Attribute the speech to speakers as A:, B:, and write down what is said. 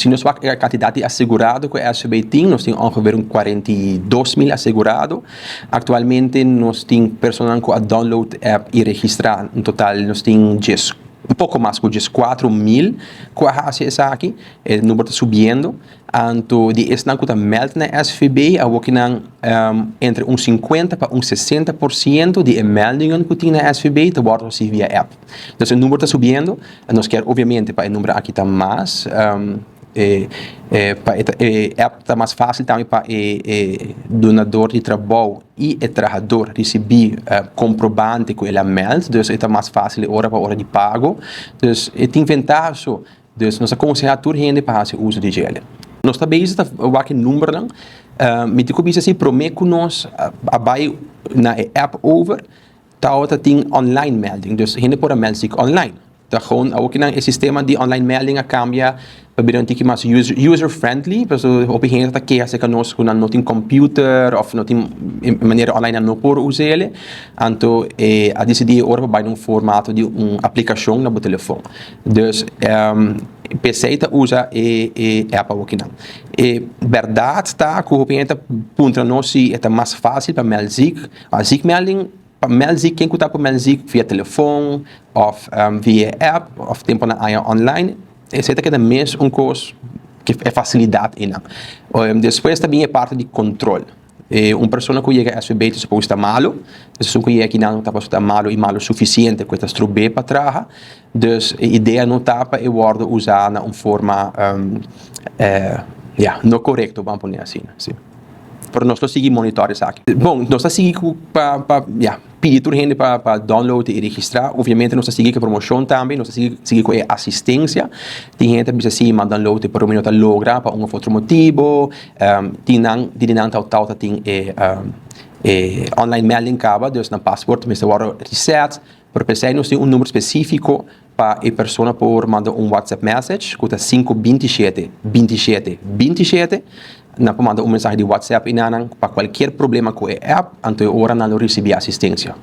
A: Si nos wak e kantidat di asegurado ku SVB tin, nos tin ongeveer un 42.000 asegurado. Aktualmente nos tin personanan ku a download e app i registrá, en total nos tin un poko mas ku 14.000 ku a hasi esaki. E number ta subiendo. Anto di esnan ku ta meld na SVB, awokinan entre un 50 pa un 60% di e meldingen ku tin na SVB ta wòrdu hasi via app. Dus e number ta subiendo. Nos kier obviamente pa e number aki ta mas, pa e app ta mas fásil tambe pa e dunador di trabou i e trahador risibí komprobante ku el a meld. Dus e ta mas fásil e ora pa ora di pago. Dus e tin ventaha so. Dus nos ta konsehá tur hende pa hasi uso di djele. Nos ta bezig ta wak e numbernan. Mi tin ku bisa si promé ku nos a bai na e app over, tabata tin online melding. Dus hende por a meld sik online. Ta gewoon awokinan e sistema di online melding a kambia pa bira un tiki mas user friendly. Pasobra hopi hende ta keha aserka nos ku nan no tin computer òf no tin manera online nan no por us'el. Anto e a disidí e ora pa bai na un formato di un aplikashon na bo telefon. Dus p'esei ta usa e app awokinan. E bèrdat ta ku hopi hende ta puntra nos si e ta mas fásil pa mèld ziek. Ma ziekmelding, pa mèld ziek, ken ku ta por mèld ziek via telefon òf via e app òf tempunan aña online, esei ta keda mes un kos ku e fasilidat einan. Despues ta bin e parti di kontrol. Un persona ku yega SVB ta supos ta malu, esun ku yega akinan ta pasobra ta malu i malu sufisiente ku e ta strob'é pa traha. Dus e idea no ta pa e wòrdu usá na un forma ya, no korekto, ban pone asina, si. Pero nos lo sigui monitor esaki. Bon, nos ta sigui ku pa pa ya, pidi tur hende pa pa download i registrá. Obviamente nos ta sigui ku e promoshon tambe, nos ta sigui sigui ku e asistensia. Tin hende ta bisa si m'a download pero mi no ta logra pa un òf otro motibu. Tin nan tin di nan ta ta tin e e online melding kaba, dus nan paspoort mester wòrdu reset. Pero p'esei nos tin un number spesífiko pa e persona por manda un WhatsApp message ku ta 5 27 27 27. Nan por manda un mensahe di WhatsApp i nan pa kualkier problema ku e app, anto e ora nan lo risibí asistensia.